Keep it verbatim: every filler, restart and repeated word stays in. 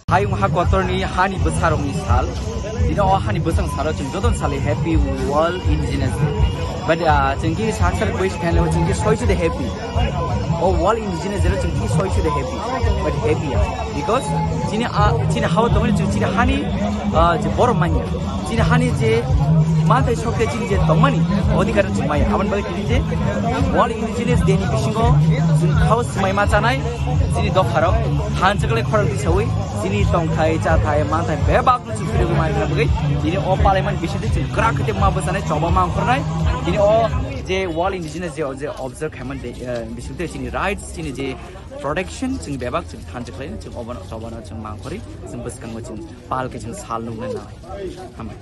Hayung ha kotorni hani bwsarokni sal. Dino o hani bwsang salo chwng jotono sali Happy World Indigenous Day. But, ah, chwng ki saksa request khainai chwng ki soi chide happy. O World Indigenous Day chwng ki soi chide happy. But happy ya. Because chini, ah, chini hao tongni chwng chini hani, ah, je borom manya. Chini hani je mantai sokte chini je tongmani odhikar chwng maya. Aboni bagwi tini je World Indigenous Day ni bisingo chwng hao swmai ma chanai chini dopharok hanchakle khorok disawi chini tongthai chathai mantai bebak no chwng phirogwi manna bagwi tini o palaiman bisingtwi chwng kwrak khe ma bwsanai choba ma ongkhornai tini o je World Indigenous Day je observe khaimani, eh, bisingtwi chini rights chini je protection chwng bebak chwng thansa khlai chwng obono chobano chwng mangkhori chwng bwskango chwng pal khe chwng sal nukna nanai. Hambai.